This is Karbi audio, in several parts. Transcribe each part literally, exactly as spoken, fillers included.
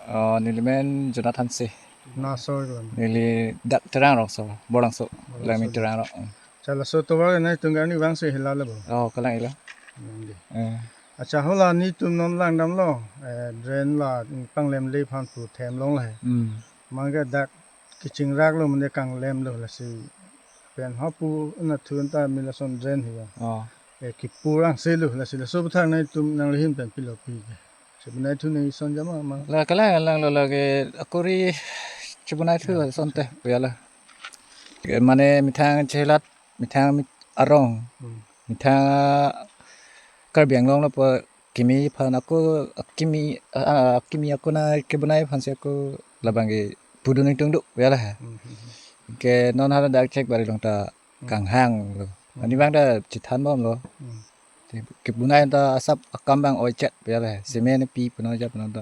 Oh, neli men Jonathan Hanse. Laso lang. Neli dak Terang Rongso, Borlangso. Borlangso. Lang mi Terang Rong. Chala so tovar nangtum arni vangsi hela lebo. Oh, kalang ilo. Nangdi. Eh. Acha, hala netum non langdamlo, eh, drain la panglemle aphan pu themlong lahai. Hmm. Mane ke dak kachingraklo mane kanglemlo lasi. Pen hapu na thun ta mila son drain hiya. Oh. Eh, kipu rang selo lasi, laso aphuthak nangtum nangli ahin pen pilo pi ke. Chebonai thu nangji ason jama ma. La kalang langlo lake akori chebonai thu asonte pu ya la. Ke mane methang chelat, methang mit arong. Hmm. Methang Karbi Anglong lo pu kimi aphan ako, kimi, ah, kimi ako na kebonai aphansi ako labang ke pudun ingtung do ya la. Hmm, hmm, hmm. Ke non hala dak chek bari long ta Hmm. kanghanglo. Hmm. Arnivang ta chethanbomlo. Hmm. Te kebonai ta asap akam abang oi chet pu ya la. Cement pi punon ja punon ta.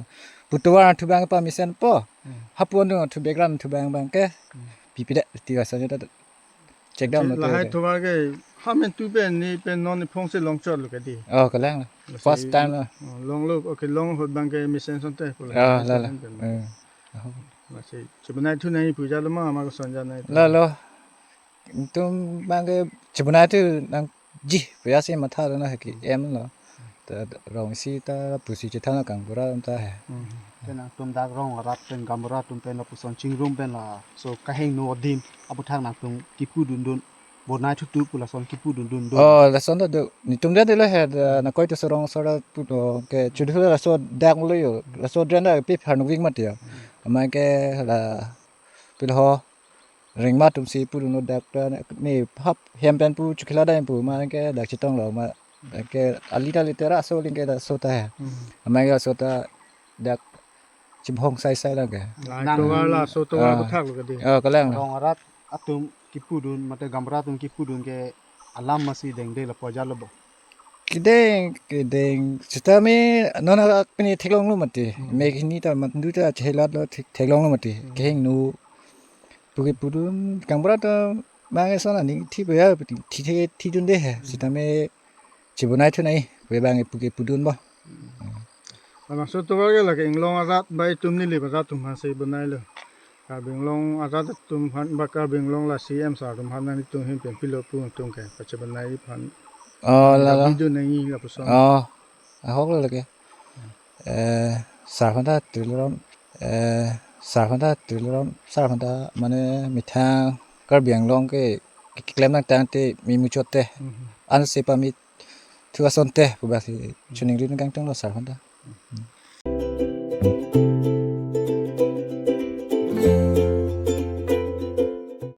Pu tovar thu abang pa mesenpo. Hmm. Hapu andung thu background thu abang abang ke. Hmm. Pi pi de ti asanya ta check down Che lo lahai te. Tovar ke ha men tu pen ni pen non ni phong se long chot lo ke di. Oh, kalang la. Lasi first time la. Oh, longlo, okay, long ahut abang ke mesen asonte pu la. Oh, la la. Mesen pen. Eh. Oh. Lasi chebonai thu nangji pu ja lo ma, ma ko son ja nangji. La lo. Netum abang ke chebonai thu nangji pu ya si matha lo na ke em lo. Ta rong isi ta pusi chethan kang pura ta he. Hmm. Te nangtum dak rong arat pen gaonbura atum pen lapuson chingrum pen laso kahingno adim aphuthak nangtum kipu dundun, bonai thutu pu lason kipu dundun do. Oh, lason ta do. Netum ta dilo he, da, nakoi to sorong sora pu to ke chudhu laso dak lo yo. Laso drain ta pi pharnuvik mat ya. Amai ke la pil ho. Rengma atum si pudunlo dak ta ne hap hem pen pu chukila dam pu ma ke dak chetonglo ma ke ali ta litera so ling ke da so ta he. Hmm. Amai ke so ta dak chimhong sai sai lang ke. Nang tovar laso tovar Ah. aphuthak lo ke di. Oh, kalang. Rong arat atum kipudun mate gaonbura atum kipudun ke alam masi dengde lapu ja lo bo. Kedeng, kedeng. Sitame non arak pini theklonglo mati. Hmm. Mek hini ta mandu ta chelat lo thek-, theklonglo mati. Hmm. Kehingno. Pu kepudun, gaonbura ta abang eson aning thi pu ya, thi thi thi dunde he. Hmm. Sitame chebonai thu nangji pu abang pu kepudun bo. Hmm. Labangso tovar ke lake inglong arat bai tum neli arat atum aphan si bonailo. Karbi Anglong arat atum aphan ba Karbi Anglong la C M sir atum aphan nangtum ahin pen pilo pu nangtum ke pachebonai aphan. Oh, la la. Video nangji lapuson. Oh, ahok lo lake. Eh, sir aphan ta tuliram, eh, sir aphan ta tuliram, sir aphan ta mane methang Karbi Anglong ke keklem nangtangte mi muchot te. Mhm. Ansi pame thu asonte pu basi chuning rin kangtong lo sir aphan ta.